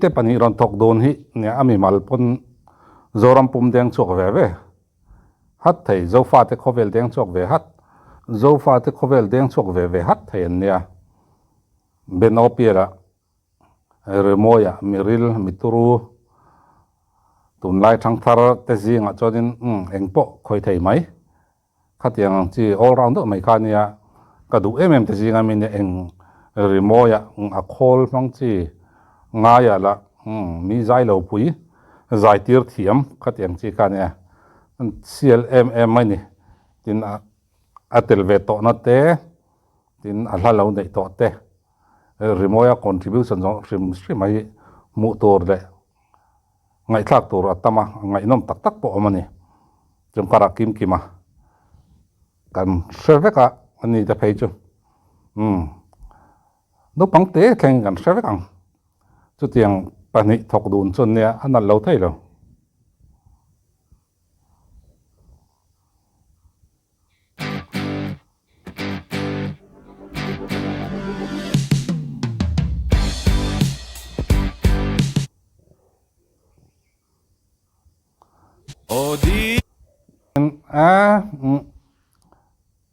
Te pahnih rawn thawk dun hi nia a mimal pawn Zoram pum deng chhuak ve ve hat thei, Zofate khawvel deng chhuak ve hat, Zofate khawvel deng chhuak ve ve hat thei an nia. Benopiala Rimawiah miril, mituru, tunlai thangthar te zingah chuanin umm engpawh khawi thei mai. Khatiang ang chi all round deuh mai kha a nia, ka duh em em te zinga mi nia eng rimawiah a khawl hmang chi ngaiah lah umm mi zai lo pui zai tir thiam khatiang chi kha a nia. Sial em em mai ni tin a tel ve tawhna te tin a hla lo neih tawh te. Rimawia contribution zawng hrim hrim a hi hmuh tur leh ngaihthlak tur a tam a, ngaihnawm tak tak pawh a awm a ni. Chung karah kim kim a kan hre vek a, a ni te phei chu umm naupang te thleng kan hre vek ang. Chutiang pahnih thawk dun chu an nia, a nalh lo thei lo.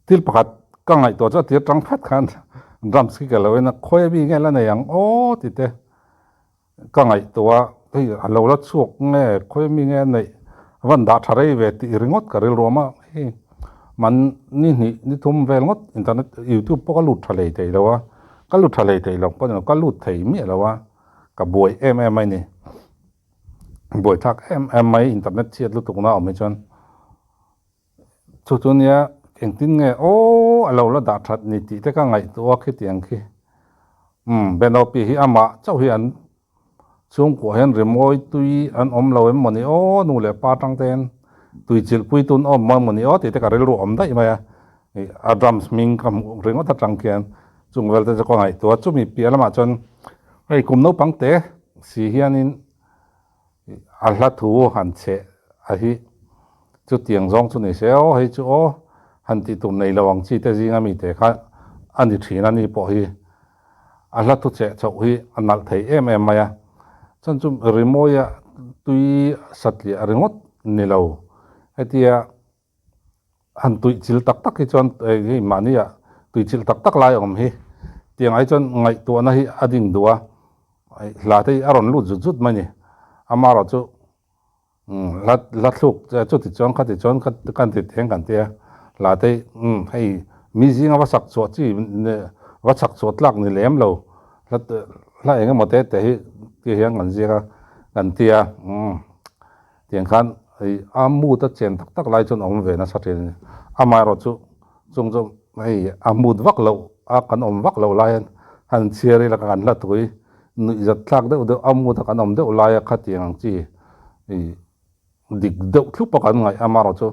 Thil pakhat ka ngaihtuah chu a tir tang phat khan drums khi ka lo en a, khawi ami nge la nei ang aw ti te Ka ngaihtuah a, hei a lo la chhuak nge khawi mi nge a neih a van dah tha rei ve tih ringawt ka rilruam a, hei man ni hnih ni thum vel ngawt internet youtube pawh ka lut tha hlei thei lo a, ka lut tha hlei thei lo pawh ni lo ka lut thei miah lo a, ka buai em em mai ni, buai thlak em em mai internet chhiat lutuk na awm hi chuan chu chu nia engtin nge aw a lo la dah that ni tih te ka ngaihtuah a khitiang khi umm Benopi hi amah chauh hi an chhungkuah hian rimawi tui an awm lo em mawni aw nu leh pa tang te hian tui chilh pui tun awm maw mawni aw tih te ka rilru awm daih mai a ih a drums hming ka hmuh ringawt atang khian chung vel te chu ka ngaihtuah a chumi piah lamah chuan hei kum naupang te si hianin A hla thu han cheh a hi chutiang zawng chu ni se aw, hei chu aw han tih tur nei lo ang chi te zinga mi te kha a ni thin a ni pawh hi a hla thu cheh chhoh hi a nalh thei em em mai a, chuan chu rimawia tui satliah ringawt ni lo hetia han tuihchilh tak tak hi chuan hei mahnia tuihchilh tak tak lai awm hi tiang ai chuan ngaihtuahna hi a ding duh a hla te hi a rawn lut zut zut mai a ni amaherawh chu hla hla thluk chuti chuan khati chuan kan ti teng kan tia hla te hi hei mi zinga va sak chhuah chi va chhak chhuah tlak ni lem lo hla hla eng emaw te te hi ti hian kan ziak a kan tia. Tiang khan hei a mood a chen tak tak lai chuan a awm ve nasa thin a ni. Amaherawh chu chung chu hei a mood vak loh a kan awm vak loh lai hian han chhiar ila kan hla tui nuihzat thlak deuh deuh a mood a kan awm deuh laia khatiang ang chi ih dik deuh thlup a kan ngaih amaherawh chu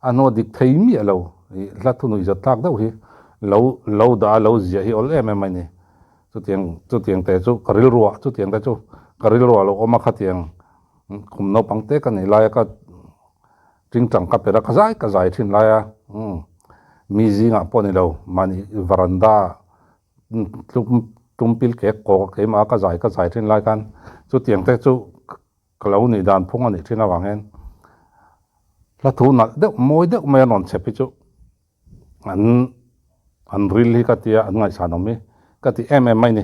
a hnuah dik thei miah lo ih hla thu nuihzat thlak deuh hi lo lo dah a lo ziah hi awl em em a ni. Chutiang chutiang te chu ka rilruah chutiang te chu ka rilruah lo awm a khatiang. Kum naupang te ka nih laia ka tingtang ka per a, ka zai ka zai thin laia mi zingah pawh ni lo mahni varanda tum pil kek kawk keimah a ka zai ka zai thin lai khan chutiang te chu ka lo nih dan phung a nih thin avang hian hla thu nalh deuh mawi deuh mai a rawn chep hi chu an an ril hi ka tia an ngaihsan awm hi ka ti em em mai ni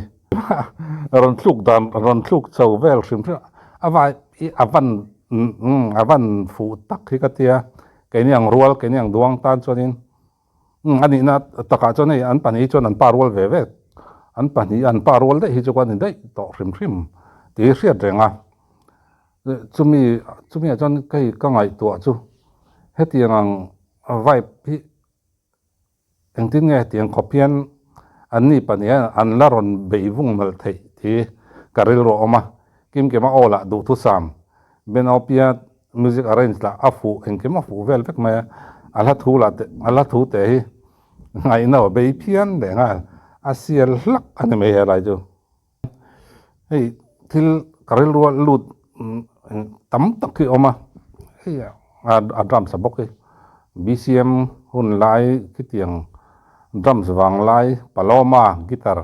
rawn thluk dan rawn thluk chho vel hrim hrim a vai hi a van a van fuh tak hi ka tia keini ang rual keini ang duang tan chuanin a nihna takah chuan hei an pahnih hi chuan an pa rual ve ve an pahnih an pa rual daih hi chu ka ni daih tawh hrim hrim tih hi hriat reng a chumi chumi ah chuan hei ka ngaihtuah chu hetiang ang Vibe hi engtin nge hetiang khawp hian an ni pahnih hian an la rawn bei vung nalh theih tih ka rilru a awm a, Kimkima aw lah duhthusam, Benopia music arrange lah a fuh engkim a fuh vel vek mai a, a hla thu lah te a hla thu te hi ngaihna a bei phian leh nghal a sial hlak a ni mai helai chu. Hei thil ka rilrua lut tam tak hi a awm a, hei a drums a bawk hi BCM hun lai khitiang drums vang lai Paloma guitar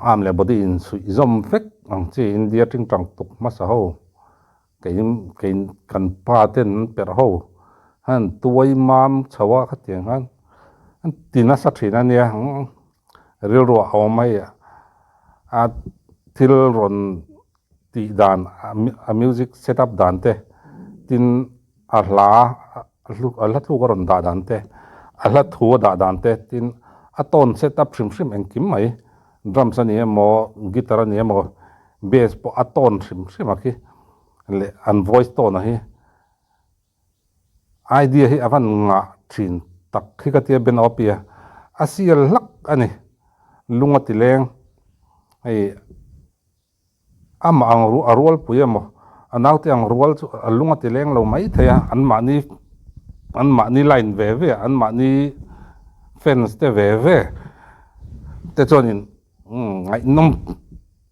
arm leh body in suih zawm vek. ang chi India tingtang tuk hmasa ho kei kei kan pa ten an perh ho han tuai mam chho a khatiang khan an ti nasa thin a nia rilru a awm hei a thil rawn tih dan a music set up dan te tin a hla a hla tluk a rawn dah dan te a hla thu a dah dan te tin a tone set up hrim hrim engkim mai drums a ni emaw guitar a ni emaw bass pawh a tone hrim hrim a khi leh an voice tone a hi. Idea hi a van ngah thin tak hi ka tia Ben Opia a sial hlak a ni. Lung a ti leng. Hei amah ang a rualpui emaw a naute ang rual chu a lung a ti leng lo mai thei a, anmahni anmahni line ve ve anmahni fans te ve ve te chuanin ngaihnawm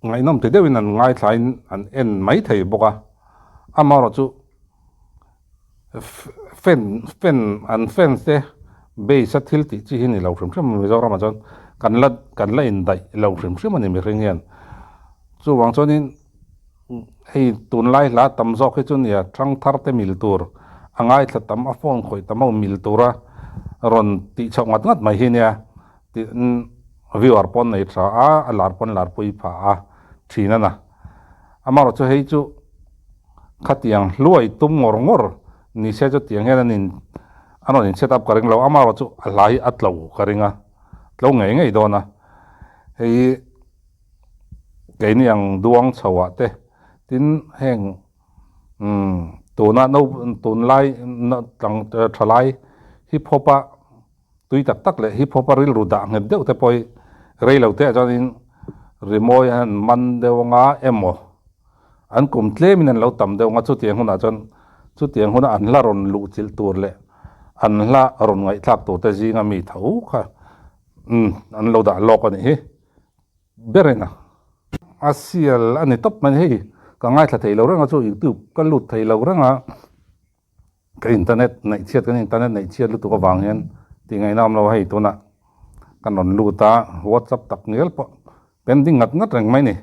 ngaihnawm ti deuhin an ngaithlain an en mai thei bawk a, amaherawhchu Fan fan an fans te base a thil tih chi hi ni lo hrim hrim a Mizoram ah chuan kan la kan la indaih lo hrim hrim a ni mihring hian chuvang chuanin hei tunlai hla tam zawk hi chu nia thangthar te mil tur a ngaithla tam a phone khawih tam ho mil tura rawn tih chhoh ngat ngat mai hi nia tin viewer pawh an nei tha a a lar pawh an lar pui phah a thin a na amaherawhchu hei chu. Khatiang hluai tum ngawr ngawr ni se chu tiang hian an in an rawn in set up ka ring lo amaherawh chu a hla hi a tlo ka ring a tlo ngei ngei dawn a hei keini ang duang chho ah te tin heng umm tuna no tunlai tlang thalai hip hop a tui tak tak leh hip hop a rilru dah nghet deuh te pawh hi rei lo te ah chuanin rimawi an man deuh anga emaw an kum tlemin an lo tam deuh anga chutiang hunah chuan chutiang huna an hla rawn luh chilh tur leh an hla rawn ngaihthlak tur te zinga mi tho kha umm an lo dah lawk a nih hi ber in a a sial a ni tawp mai hei ka ngaithla thei lo reng a chu youtube ka lut thei lo reng a. Ka internet neih chhiat kan internet neih chhiat lutuk avang hian tih ngaihna awm lo a hei tunah kan rawn lut a whatsapp tak ngial pawh pending ngat ngat reng mai ni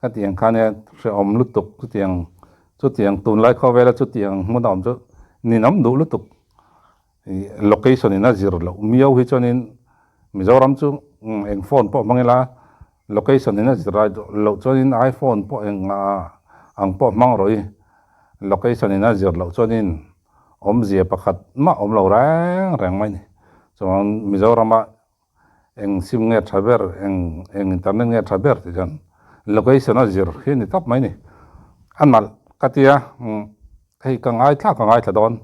ka tih ang khan nia hrehawm lutuk chutiang chutiang tunlai khawvela chutiang hmun a awm chu ninawm duh lutuk ih location in a zir loh miau hi chuanin Mizoram chu eng phone pawh hmang ila location in a zir loh chuanin iphone pawh eng ang pawh hmang rawh i. Location in a zir loh chuanin awmzia pakhat mah awm lo reng reng mai ni. Chuan Mizorama eng sim nge tha ber, eng eng internet nge tha ber tih chuan location a zir hi a ni tawp mai ni. A nalh ka tia hei ka ngaithla ka ngaithla dawn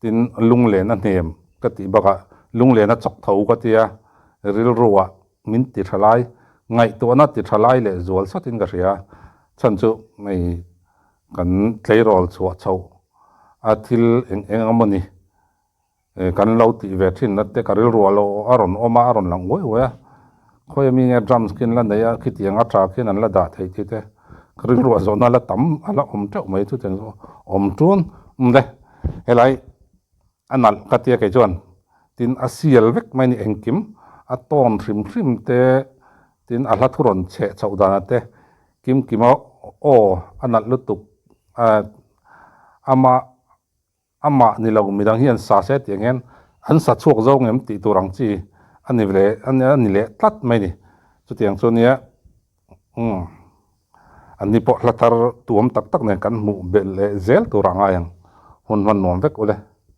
tin lunglen a hnem ka tih bakah lunglen a chawk tho ka tia rilruah min ti tha lai, ngaihtuahna ti tha lai leh zual satin ka hria. Chhan chu hei kan tleirawl chhuah chhoh a thil eng eng emaw ni kan lo tih ve thin na te ka rilru a lo a rawn awm a, a rawn lang uai uai a. Khawi ami nge drums khi an la nei a, khitiang a tha khian an la dah theih tih te ka rilru a zawhna la tam a la awm teuh mai chutiang chu awm tun awm le. Helai A nalh ka tia kei chuan tin a sial vek mai ni engkim a tawn hrim hrim te tin a hla thu rawn chheh chhoh dan ah te kim kim a aw a nalh lutuk ah ama amah ni lo midang hian sa se tih ang hian an sa chhuak zo ngem tih tur ang chi a ni leh a ni leh tlat mai ni chutiang chu nia umm an ni pawh hla thar tuam tak tak nen kan hmuh belh leh zel tur a ngai ang hun hman nuam vek ule.